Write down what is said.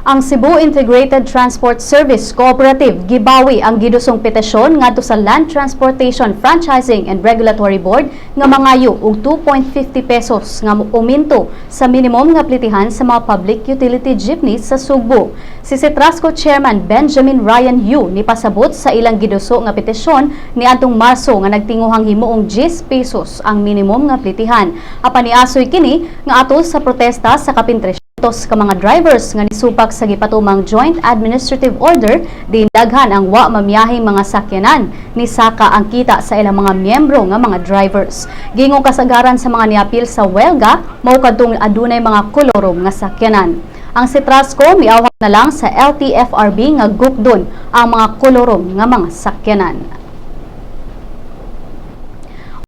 Ang Cebu Integrated Transport Service Cooperative gibawi ang gidusong petisyon ngadto sa Land Transportation Franchising and Regulatory Board nga mangayo og 2.50 pesos nga uminto sa minimum nga plitihan sa mga public utility jeepneys sa Sugbo. Si Setrasco Chairman Benjamin Ryan Yu nipasabot sa ilang giduso nga petisyon niadtong Marso nga nagtinguhang himuong 10 pesos ang minimum nga plitihan. Apan niasoy kini nga atol sa protesta sa kapin 300 ka mga drivers nga nisupak sa gipatumang Joint Administrative Order diin daghan ang wa mamiyaheng mga sakyanan, nisaka ang kita sa ilang mga miyembro nga mga drivers. Gingong kasagaran sa mga niapil sa welga mao kadtong adunay mga kolorom nga sakyanan. Ang Setrasco miawhag na lang sa LTFRB nga gukdon ang mga kolorom nga mga sakyanan.